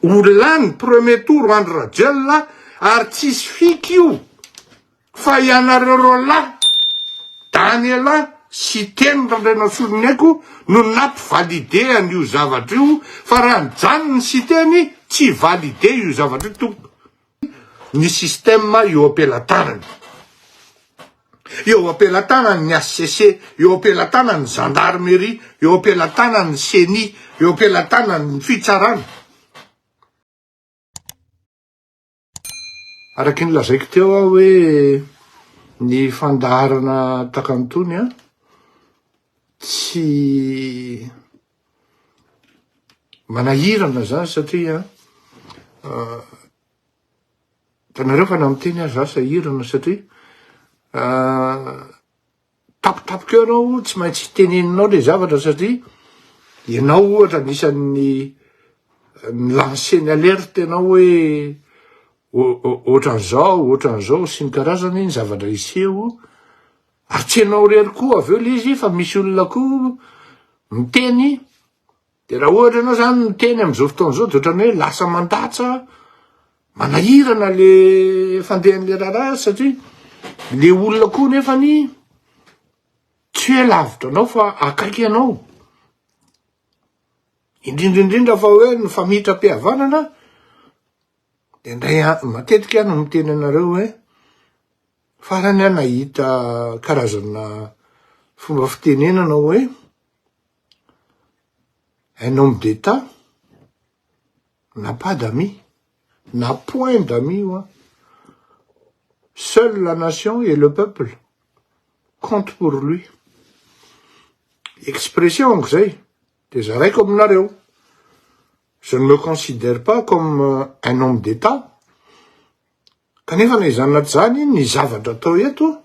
Ho lany premier tour Andry Rajoelina ary tsisy fika io fa ianareo roalahy Daniela sy Teny Randrianasoloniaiko no nampi valider an'io zavatra io fa raha nijanona ny Siteny tsy valider io zavatra io tompoko ny système eo am-pelatanany eo am-pelatanany ny HCC eo am-pelatanany ny gendarmerie eo am-pelatanany ny ceni eo am-pelatanany ny fitsarana Araky ny lazaiko teo aho hoe ny fandaharana tahaka an'itony an, tsy manahirana zany satria hitanareo fa na miteny aza za sahirana satria Tampotampoka eo ianao tsy maintsy teneninao le zavatra satria ianao ohatra anisan'ny ni-lancer ny alerte ianao hoe ohatran'izao, ohatran'izao sy ny karazany ny zavatra hiseho ary tsy ianao irery koa avy eo le izy fa misy olona koa miteny de raha ohatra ianao zany miteny am'izao fotoana izao de ohatran'ny hoe lasa mandatsa Manahirana le fandehan'le raharaha satria le olona koa nefany tsy hoe lavitra anao fa akaiky anao. Indrindra indrindra fa hoe ny famitram-pihavanana de ndray matetika aho no miteny anareo hoe farany aho nahita karazana fomba fitenenana hoe un homme d'Etat n'a pas d'amis, n'a point d'amis oa, seule la nation et le peuple comptent pour lui. Expression-ko zay, de zaraiko aminareo, je ne me considère pas comme un homme d'Etat, kanefa na izany na tsy izany, ny zavatra atao eto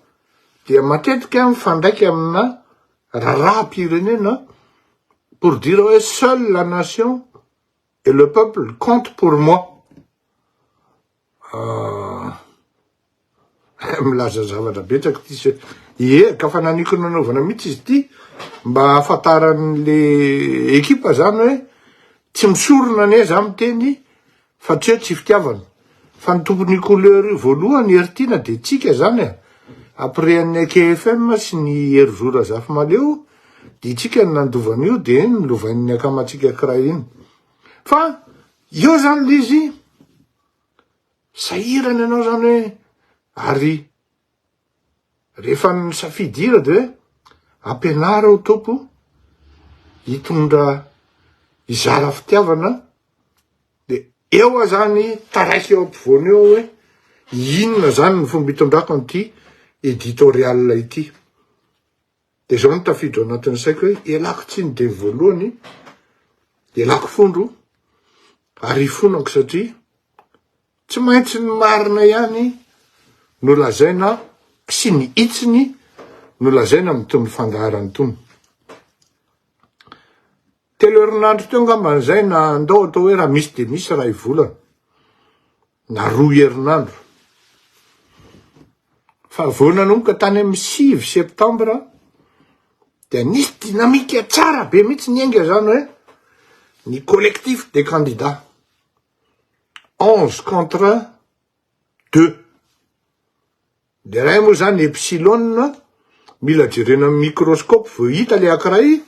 dia matetika mifandraika amina raharaham-pirenena pour dire hoe seule la nation et le peuple compte pour moi. Milaza zavatra betsaka ity se. Ie, ka fa naniko nanaovana mihitsy izy ity mba hahafantaran'le ekipa zany hoe tsy misorona anie za miteny fa tsy hoe tsy fitiavana. Fa ny tompon'io couleur io voalohany Hery Tiana de tsika zany e. Après an'ny AKFM sy ny Herizo Razafimaleo de tsika no nandova an'io de nolovain'ny akamantsika kiray iny. Fa eo zany le izy sahirana ianao zany hoe ary rehefa nisafidy hira de hoe ampianaro aho Tompo hitondra hizara fitiavana de eo aho zany taraiky eo ampovoany eo hoe inona zany ny fomba hitondrako an'ity editorial ity. De zao no tafiditra ao anatin'ny saiko hoe ialako tsiny dia voalohany, ialako fondro ary ifonako satria tsy maintsy ny marina ihany no lazaina sy ny hitsiny no lazaina amin'itony fandaharana itony. Telo herinandro teo angamba izay na andao atao hoe raha misy dia misy iray volana na roa herinandro. Fa vao nanomboka tany amin'ny 9 septambra dia nisy dynamique tsara be mihitsy niainga zany hoe ny collectif des candidats 11 contre 2. Le ray moa zany epsilon mila jerena amin'ny microscope vao hita le ankiray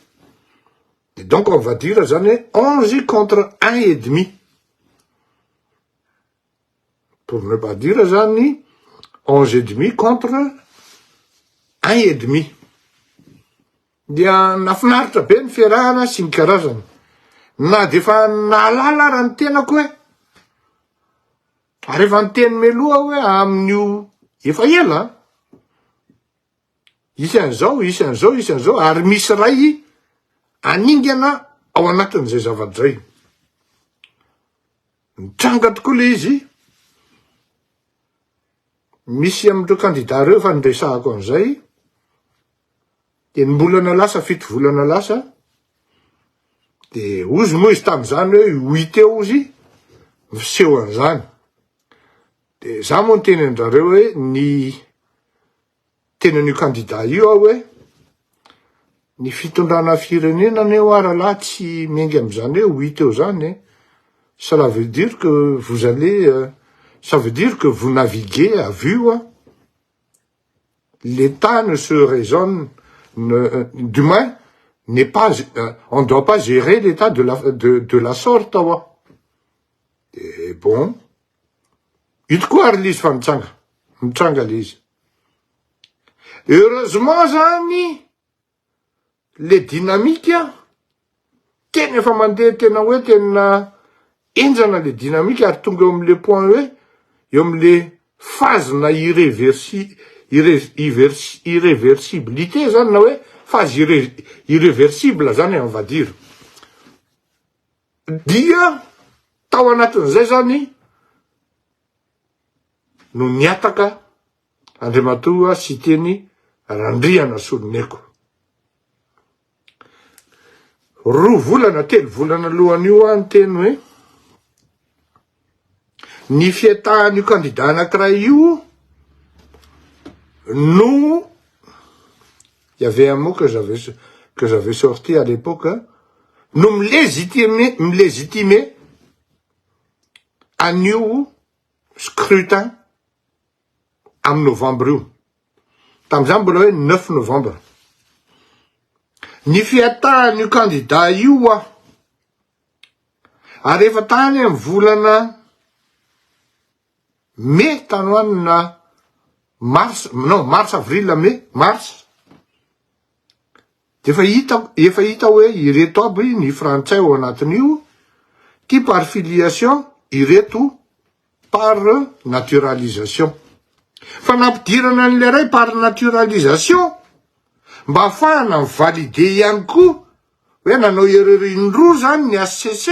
de donc on va dire zany hoe 11 contre un et demi pour ne pas dire zany 11 et demi contre un et demi dia nafinaritra be ny fiarahana sy ny karazany na de efa nahalala ara ny tenako hoe Ary efa niteny mialoha aho hoe amin'io efa ela an, hisy an'izao, hisy an'izao, hisy an'izao, ary misy iray haningana ao anatin'izay zavatra izay. Nitranga tokoa ilay izy, misy amin'ireo kandida ireo efa niresahako an'izay, Enim-bolana lasa, fito volana lasa, de ozy moa izy tamin'izany hoe ho hita eo ozy ny fisehoan'izany. De za moa niteny an-drareo hoe ny tenan'io candidat io aho hoe ny fitondrana firenena anie hoa rahalahy tsy miainga amin'izany hoe ho hita eo zany e. Cela veut dire que vous allez, ça veut dire que vous naviguez à vue oa. L'Etat ne se raisonne, ne, du moins, n'est pas, on ne doit pas gérer l'Etat de la, de, de la sorte oa. De bon, io tokoa ary le izy fa mitranga, mitranga le izy. Heureusement zany, le dynamique tena efa mandeha tena hoe tena enjana le dynamique ary tonga eo amle point hoe eo amle phase na irreversi irreversibilité zany na hoe phase irreversible zany on va dire dia tao anatin'izay zany no niataka Andriamatoa Siteny Randrianasoloniaiko. Roa volana, telo volana alohan'io aho niteny hoe ny fiatahan'io kandida anankiray io no il y avait un mot que j'avais que j'avais sorti à l'époque no mi-légitimer mi-légitimer an'io scrutin amin'ny novambra io. Tamin'izany mbola hoe neuf novembre. Ny fiatahan'io kandida io hoa, ary efa tany amin'ny volana mey tany ho any na mars, non mars avril mai, mars, de efa hita, efa hita hoe ireto aby ny frantsay ao anatin'io, ty par filiation, ireto par naturalisation. Fa nampidirana an'ilay iray par naturalisation mba hahafahana mi-valider ihany koa hoe nanao erreur indroa zany ny HCC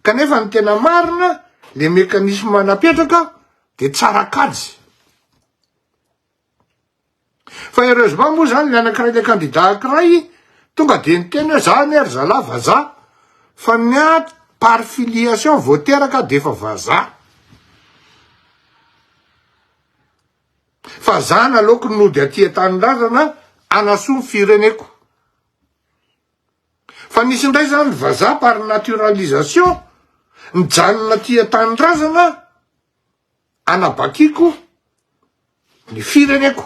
kanefa ny tena marina le mécanisme napetraka de tsara kajy. Fa heureusement moa zany le anakiray le candidat ankiray tonga de niteny hoe za anie ry zalahy vazaha fa ny ahy par filiation vao teraka de efa vazaha. Fa za naleoko nody aty an-tanindrazana hanasoa ny fireneko. Fa nisy indray zany vazaha par naturalisation nijanona aty an-tanindrazana anabakiko ny fireneko.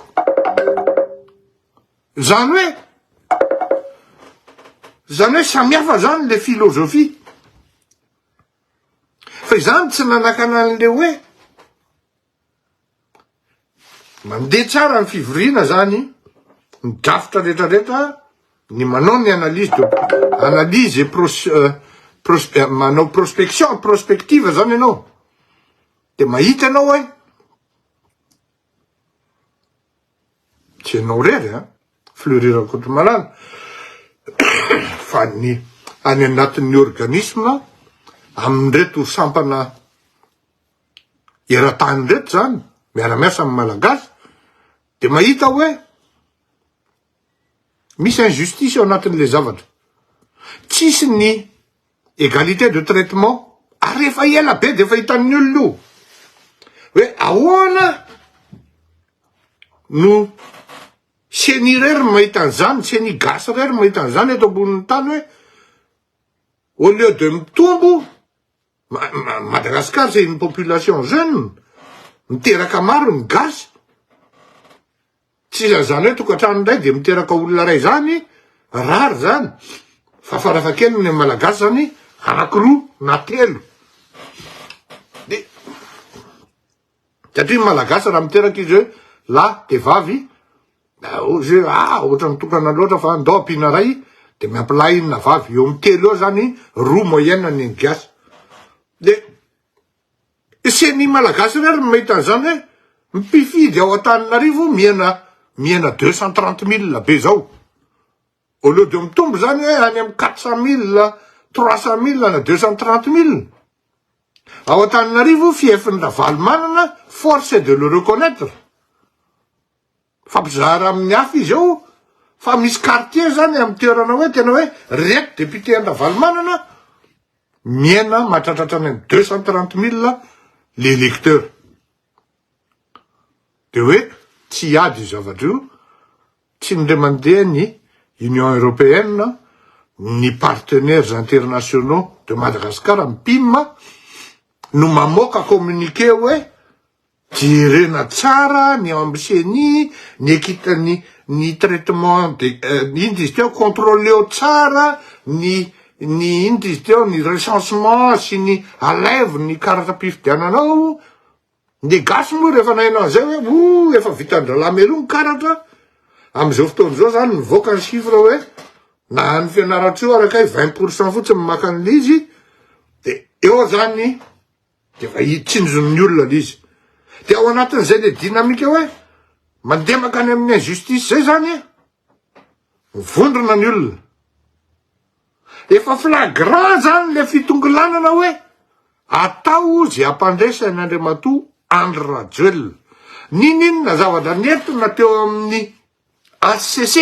Zany hoe, zany hoe samihafa zany le philosophie. Fa izany tsy nanakana an'le hoe mandeha tsara ny fivoriana zany, ny drafitra retraretra, ny manao ny analyse de analyse et pros, euh, pros, euh, manao prospection, prospective zany ianao. De mahita ianao hoe tsy ianao irery an, Fleury Rakotomalala, fa ny any anatin'ny organisme amin'ireto sampana eran-tany ireto zany, miara-miasa amin'ny Malagasy, de mahita hoe misy injustice ao anatin'le zavatra. Tsisy ny Égalité de traitement, ary efa ela be de efa hitan'ny olona io hoe ahoana no ceni irery no mahita an'izany, ceni gasy irery no mahita an'izany eto ambonin'ny tany hoe au lieu de mitombo Madagascar c'est une population jeune, miteraka maro ny gasy, Tsy izany hoe tokantrano iray dia miteraka olona iray izany, rare izany, fa farafahakeliny ny Malagasy izany anakiroa na telo. Dia satria ny Malagasy raha miteraka izy hoe lahy dia vavy, ozy hoe ah ohatran'ny tokana loatra fa ndao ampiana iray dia miampy lahy iny na vavy, eo amin'ny telo eo izany roa moyenne ny gasy. Dia Ceni malagasy irery no mahita an'izany hoe mpifidy ao Antananarivo mihena mihena 230 mille be zao. Au lieu de mitombo zany hoe any amin'ny 400 mille, 300 mille na 230 mille. Ao Antananarivo fief-n'i Ravalomanana, force est de le reconnaître. Mifampizara amin'ny hafa izy eo fa misy quartier zany amin'ny toerana hoe tena hoe reto député an-dRavalomanana mihena mahatratratra any amin'ny 230 000 les électeurs. De hoe tsy hiady io zavatra io, tsy indray mandeha ny Union Européenne. ny partenaires internationaux de Madagascar, ny PIM, no mamoaka communiqué hoe jerena tsara ny ao amin'ny ceni, ny équite, ny ny traitement de inona izy teo, contrôleo tsara ny ny inona izy teo, ny recensement sy ny alaivo ny karatra-pifidiananao. Ny gasy moa rehefa naheno an'izay hoe oh efa vitan-drahalahy Meloa ny karatra, amin'izao fotoana izao zany mivoaka ny chiffre hoe na any Fianarantsoa ary kay 20% fotsiny maka an'ilay izy, de eo zany de efa tsinjon'ny olona le izy. De ao anatin'izay le dynamique hoe mandeha mankany amin'ny injustice zay zany, mivondrona ny olona. Efa flagrant zany le fitongilanana hoe atao ze hampandresy an'Andriamatoa Andry Rajoelina. Ninoninona zavatra nentina teo amin'ny HCC,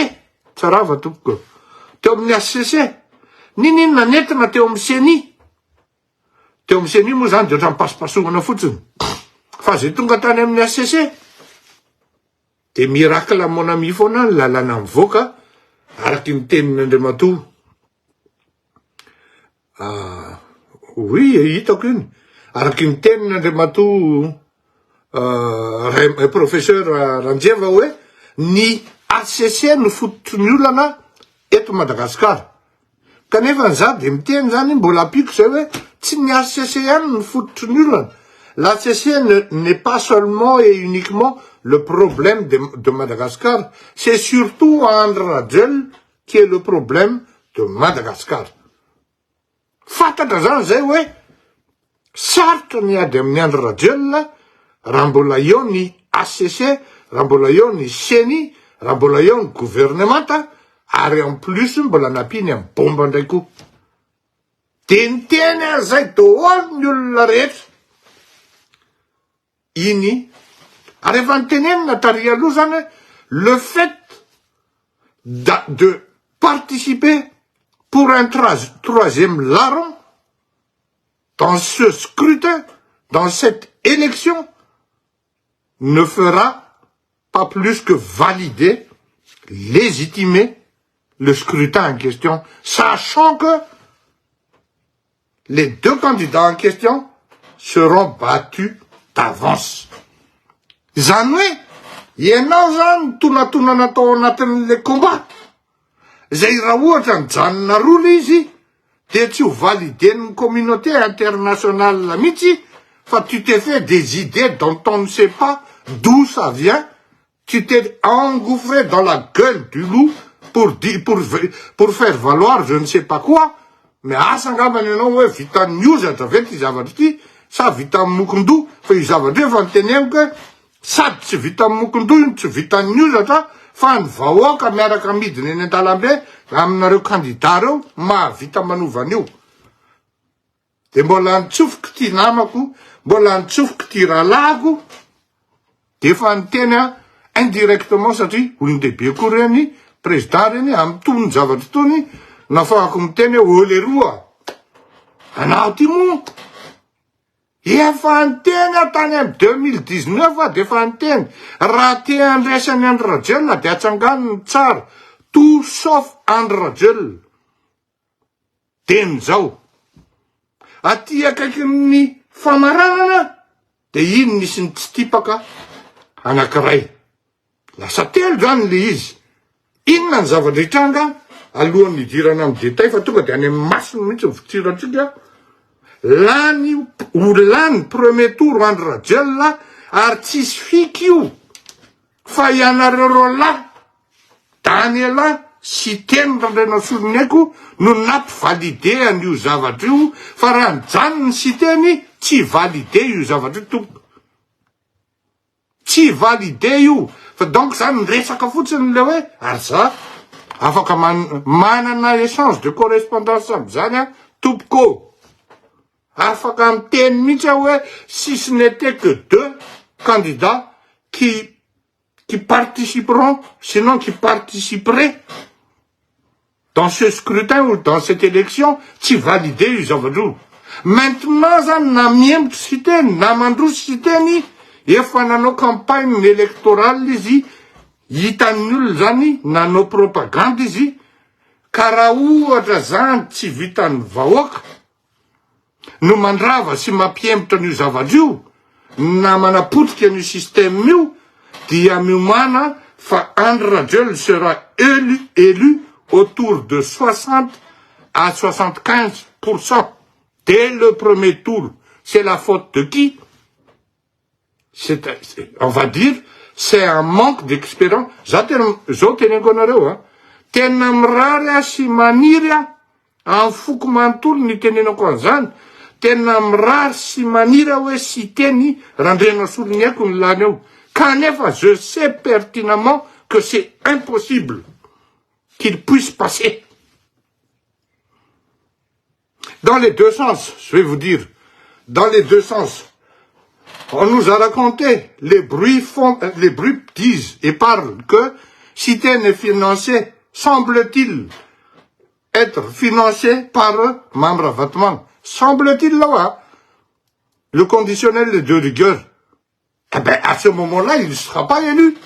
tsarava tompoko, teo amin'ny HCC, ninoninona nentina teo amin'ny CENI, teo amin'ny CENI moa zany de ohatran'ny pasopasohana fotsiny, fa ze tonga tany amin'ny HCC, de miracle mon ami foana ny lalana mivoaka araky ny tenin'Andriamatoa Ah, oui, hitako iny. Araky ny tenin'Andriamatoa professeur Ranjeva hoe ny HCC no fototry ny olana eto Madagasikara. Kanefa ny za dia miteny zany mbola ampiako zay hoe tsy ny HCC ihany no fototry ny olana. L'HCC n'est pas seulement et uniquement le problème de, de Madagascar, c'est surtout Andry Rajoelina qui est le problème de Madagascar. Fantatra zany zay hoe sarotra ny ady amin'ny Andry Rajoelina raha mbola eo ny HCC, raha mbola eo ny CENI, raha mbola eo ny gouvernemanta ary en plus mbola nampiany amin'ny bomba indray koa. De niteny an'izay daholo ny olona rehetra. Iny ary efa nitenenina tary aloha zany hoe le fait de participer pour un troisième larron dans ce scrutin, dans cette élection, ne fera pas plus que valider, légitimer le scrutin en question, sachant que les deux candidats en question seront battus d'avance. Izany hoe ianao zany tonatonana tao anatin'le combat zay raha ohatra nijanona roa le izy de tsy ho validen'ny communauté internationale mihitsy fa tu t'es fait des idées dont on ne sait pas d'où ça vient, tu t'es engouffré dans la gueule du loup pour pour pour faire valoir je ne sais pas quoi, mais asa angambany ianao hoe vitan'ny ozatra ve ty zavatra ity sa vitan'ny mokondoha, fa io zavatra io efa niteneniko hoe sady tsy vitan'ny mokondoha io no tsy vitan'ny ozatra fa ny vahoaka miaraka midina eny an-dalambe aminareo kandida reo mahavita manova an'io. De mbola nitsofiko ty namako, mbola nitsofiko ty rahalahiko, de efa niteny aho indirectement satria olon-dehibe koa reny, président reny, amin'itony zavatra itony, nafahako miteny hoe ô leroa, anao ty moa efa niteny aho tany amin'ny 2019 aho de efa niteny, raha te handresy an'i Andry Rajoelina de atsangano ny tsara, tout sauf Andry Rajoelina. Teny izao. Aty akaikin'ny famaranana dia iny nisy nitsitipaka anankiray. Lasa telo izany ilay izy. Inona ny zavatra hitranga alohan'ny hidirana amin'ny détail fa tonga dia any amin'ny masony mihitsy ny fitsirantsika. Lany ho lany premier tour Andry Rajoelina ary tsisy fika io fa ianareo roalahy Daniela sy Teny Randrianasoloniaiko no nampi-valider an'io zavatra io fa raha nijanona ny Siteny tsy valider io zavatra io tompoko. Tsy valider io fa donc zany miresaka fotsiny le hoe ary za afaka manana échange de correspondance amizany aho tompoko ô. Afaka miteny mihitsy aho hoe si ce n'était que deux candidats qui qui participeront, sinon qui participeraient dans ce scrutin ou dans cette élection, tsy validé io zavatra io. Maintenant zany na mihemotra Siteny na mandroso Siteny, efa nanao campagne électorale izy, hitan'ny olona zany, nanao propagande izy, Ka raha ohatra zany tsy vitan'ny vahoaka no mandrava sy mampihemotra an'io zavatra io na manapotika an'io système io dia miomàna fa Andry Rajoelina sera elu élu autour de 60 à 75% dès le premier tour. C'est la faute de qui? C'est on va dire c'est un manque d'expérience. Za tena zao teneniko anareo a, tena mirary aho sy maniry aho amin'ny foko manontolo ny tenenako an'izany, tena mirary sy maniry aho hoe Siteny Randrianasoloniaiko ny lany eo, kanefa je sais pertinemment que c'est impossible qu'il puisse passer. Dans les deux sens, je vais vous dire, dans les deux sens. On nous a raconté, les bruits font, les bruits disent et parlent que Siteny est financé, semble-t-il, être financé par Mamy Ravatomanga. Semble-t-il là, le conditionnel est de rigueur. Eh ben, à ce moment-là, il ne sera pas élu.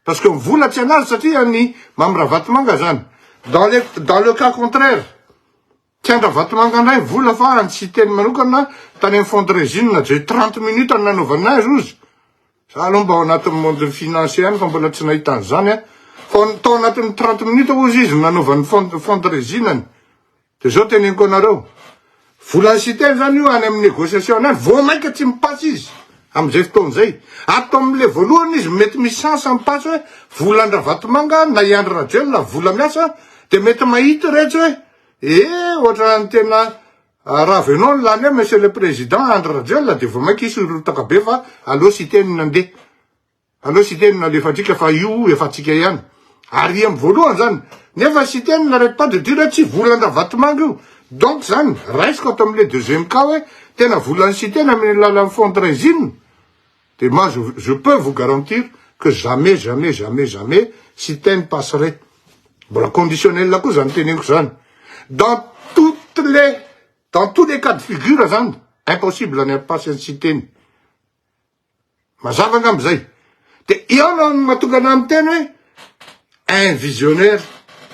Parce que vola tsy anazy satria ny Mamy Ravatomanga zany. Dans le cas contraire, tsy an-dRavatomanga indray vola fa ny Siteny manokana tany amin'ny fundraising zay 30 minutes ny nanaovana azy ozy. Za aloha mba ao anatin'ny monde financier any fa mbola tsy nahita an'izany a. Fa tao anatin'ny 30 minutes ozy izy nanaovany fundraising-ny. De zao teneniko anareo. Volan'ny Siteny zany io any amin'ny négociation any vao mainka tsy mipasy izy am'izay fotoana zay. Ato amin'le voalohany izy mety misy chance mipasy hoe volan-dRavatomanga na i Andry Rajoelina vola miasa de mety mahita retsy hoe e ohatra ny tena raha avenao ny lany eo monsieur le président Andry Rajoelina de vao mainka isy rotaka be fa aleo Siteny nandeha. Aleo Siteny nalefatsika fa io efa atsika ihany. Ary amy voalohany zany nefa Siteny n'arrête pas de dire tsy volan-dRavatomanga io. Donc zany raisiko ato am'le deuxième cas hoe tena volan'ny Siteny amin'ny alalan'ny fundraising. De moi je peux vous garantir que jamais, jamais, jamais, jamais Siteny passerait. Mbola conditionnel koa zany teneniko zany. Dans tous les cas de figure zany, impossible ny ampasy ny Siteny. Mazava angamba zay. De eo no mahatonga ana miteny hoe un visionnaire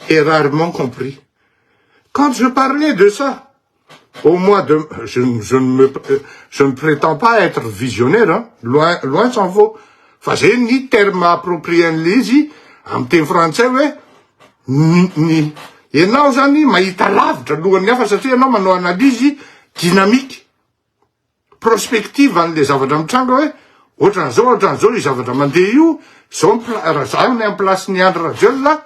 est rarement compris. Quand je parlais de ça, au mois de, je ne prétends pas être visionnaire, hein, loin, loin s'en faut. Fa zay ny terme approprié an'le izy amy teny frantsay hoe ny ianao zany mahita lavitra alohan'ny hafa satria ianao manao analyse dynamique prospective an'le zavatra mitranga hoe ohatran'izao ohatran'izao io zavatra mandeha io zao raha zaho ny amy place ny Andry Rajoelina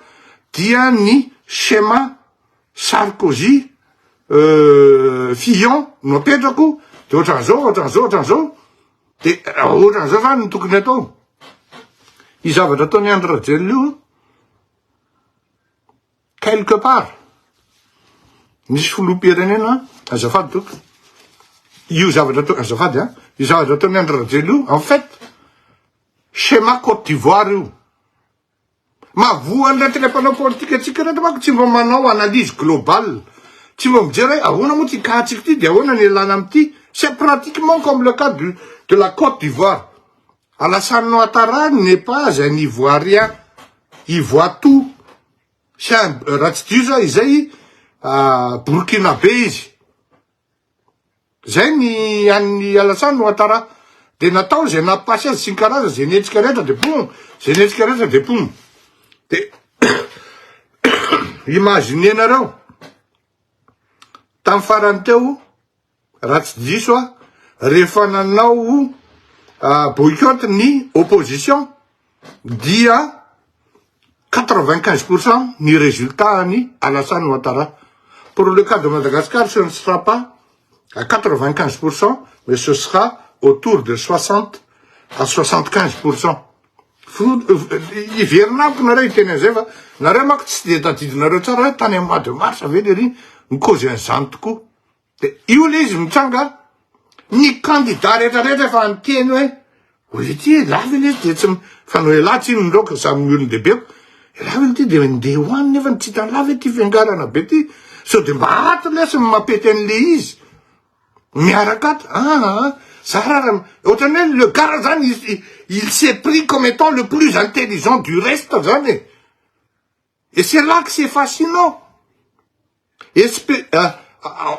dia ny schéma Sarkozy Fillon no apetrako de ohatran'izao ohatran'izao ohatran'izao de ohatran'izao zany ny tokony atao. I zavatra ataony Andry Rajoelina io quelque part nisy filoham-pirenena, azafady toko, io zavatra atao, azafady a, io zavatra ataony Andry Rajoelina io en fait schéma Côte d'Ivoire io. Mahavoan'ny rehetra le mpanao politika atsika rehetra manko tsy mba manao analyse globale, tsy mba mijery hoe ahoana moa ty cas atsika ty de ahoana ny alana amity. C'est pratiquement comme le cas de la Côte d'Ivoire. Alassane Ouattara n'est pas un Ivoirien, il voit tout. C'est un, raha tsy diso izay, Burkinabé izy zay ny an'ny Alassane Ouattara. De natao zay nampasy azy sy ny karaza zay netsika rehetra de pom zay netsika rehetra de pom. De imagine nareo tamy farany teo, raha tsy diso a, rehefa nanao boycott ny opposition dia 95% ny résultat any Alassane Ouattara. Pour le cas de Madagascar, ce ne sera pas à 95%, mais ce sera autour de 60 à 75%. Iverina amiko nareo iteny an'izay fa nareo manko tsy de tadidinareo tsara hoe tany amy mois de mars ave le ry mikozy an'izany tokoa. De io le izy mitranga, ny candidat rehetrarehetra efa niteny hoe oe ty lava iny izy de tsy fanao elahy tsy ino ndreo samy olon-dehibeko lava iny ty de ndeha hoany nefa tsy hitany lava ty fiangarana be ty sao de mba ato lesy mampety an'le izy miaraka ato. Ah, za raha ohatrany hoe le gars zany il s'est pris comme étant le plus intelligent du reste zany e. Et c'est là que c'est fascinant. Espe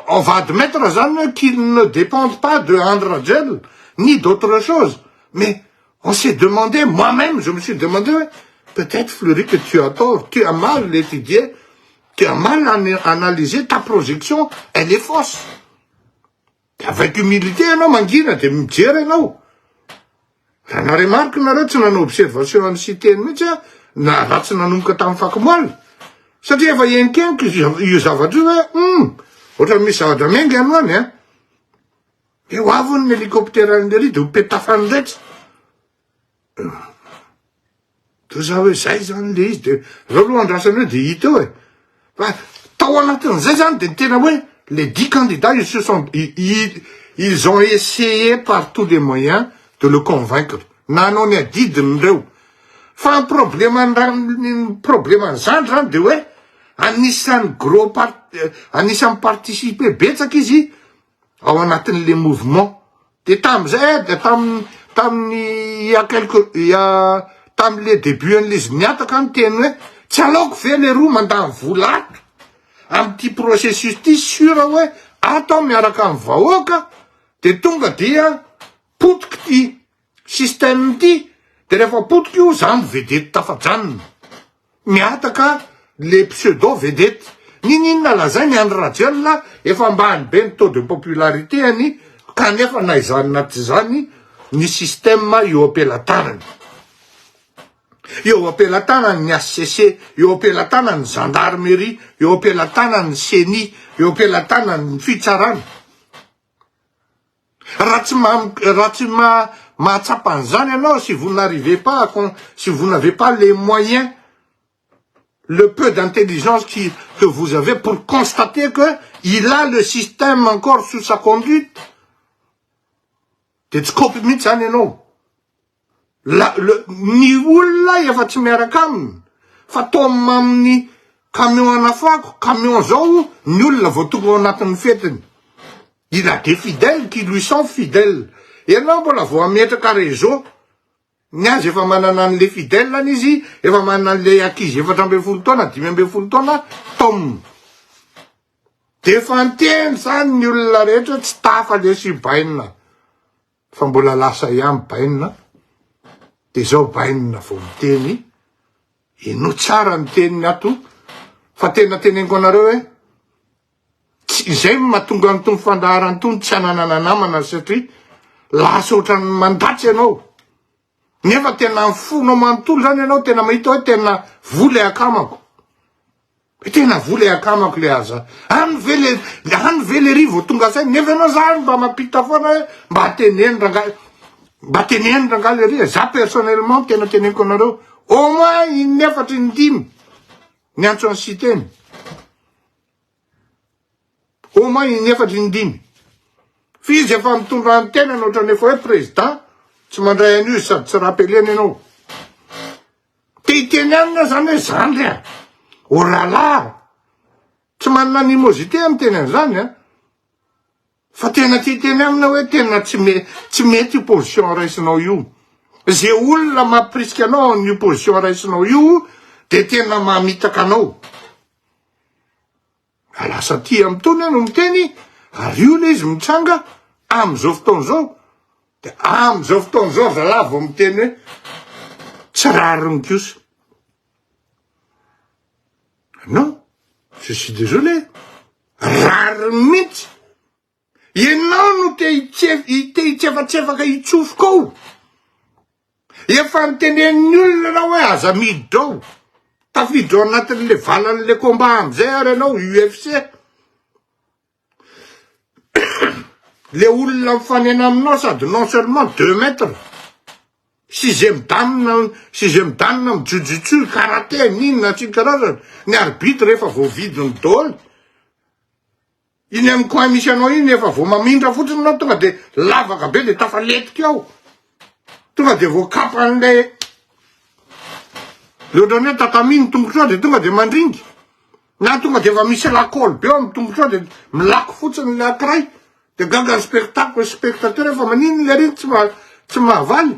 on va admettre zany hoe qu'il ne depende pas de Andry Rajoelina ni d'autre chose mais on s'est demandé, moi même je me suis demandé hoe peut-être Fleury que tu as tort, tu as mal étudié, tu as mal analysé, ta projection elle est fausse. De avec humilité ianao mangina de mijery ianao. Raha na remarque nareo tsy nanao observation an'i Siteny mihitsy aho na raha tsy nanomboka tamin'ny fakomoala. Satria efa henkeniko io zavatra io hoe hum ohatran'ny misy zavatra miainga any ho any an. De ho avy hono ny hélicoptère an'i de ho petafany rehetra. De za hoe zay zany le izy de zao aloha andrasana eo de hita eo e. Fa tao anatin'izay zany de tena hoe les dix candidats ils se sont ils ont essayé par tous les moyens de le convaincre. Nanao ny adidiny reo. Fa ny problème ny problème zandry zany de hoe anisan'ny gros part anisan'ny participer betsaka izy ao anatin'le mouvement. De tam'izay de tam tamin'ny il y a quelque il y a tam'le début an'le izy niataka ny teny hoe tsy aleoko ve le roa mandany vola ato am'ty processus ty sûr hoe ato aho miaraka amy vahoaka de tonga dia potiky ty système ty de rehefa potiky io za no vedette tafajanona miataka le pseudo vedette nininona lazainy Andry Rajoelina efa ambany be ny taux de popularité any kanefa na izany na tsy zany ny système eo am-pelatanany eo am-pelatanany ny HCC eo am-pelatanany ny gendarmerie eo am-pelatanany ny CENI eo am-pelatanany ny fitsarana raha tsy ma raha tsy ma mahatsapa an'izany ianao si vous n'arrivez pas à con si vous n'avez pas les moyens le peu d'intelligence qui que vous avez pour constater que il a le système encore sous sa conduite de tsy kopy mihitsy zany ianao la le ny olona efa tsy miaraka aminy fa toma amin'ny camion anafako camion zao ny olona vao tonga ao anatin'ny fetiny il a des fidèles qui lui sont fidèles ianao mbola vao ametraka réseau ny azy efa manana an'le fidèle any izy efa manana an'le ankizy 14 taona 15 taona tom de efa niteny zany ny olona rehetra tsy tafa le sy bainina fa mbola lasa ihany bainina de zao bainina vao miteny ino tsara ny teniny ato fa tena teneniko anareo hoe tsy izay mahatonga ny tony fandaharany tony tsy ananana namana satria lasa ohatran'ny mandatsy ianao nefa tena ny fonao manontolo zany ianao tena mahita hoe tena vola akamako tena vola akamako le aza any ve le any ve le ry vao tonga saina nefa ianao zany mba mampita foana hoe mba teneny ranga mba teneny ranga le ry za personnellement tena teneniko anareo au moins inefatry ny dimy ny antso any Siteny au moins inefatry ny dimy fa izy efa mitondra ny tenany ohatrany efa hoe président tsy mandray an'io izy sady tsy rappeleny ianao te hiteny aminy aho zany hoe zandry a oh là là tsy manana animosité amy teny an'izany a fa tena ty teny amina hoe tena tsy me tsy mety io position raisinao io ze olona mampirisika anao ny position raisinao io de tena mamitaka anao lasa ty amy tony ano miteny ary io le izy mitsanga am'izao fotoana zao de am'izao fotoana zao zalahy vao miteny hoe tsy rariny kosa non je suis désolé rariny mihitsy ianao no te hitse te hitsefatsefaka hitsofoka ao efa nitenen'ny olona anao hoe aza miditra ao tafiditra ao anatin'le valan'le combat amizay ary ianao UFC le olona mifanena aminao sady non seulement 2 mètres sixième dan sixième dan amy jujutsu karaté ninona tsy karazany ny arbitre efa voavidiny daholo iny amy coin misy anao iny efa vo mamindra fotsiny anao tonga de lavaka be de tafaletiky ao tonga de voakapan'le le ohatrany hoe tatami ny tongotra ao de tonga de mandringy na tonga de efa misy lakôly be ao amy tongotra ao de milako fotsiny le ankiray de gaga ny spectacle spectateur efa manino le riny tsy ma tsy mahavaly.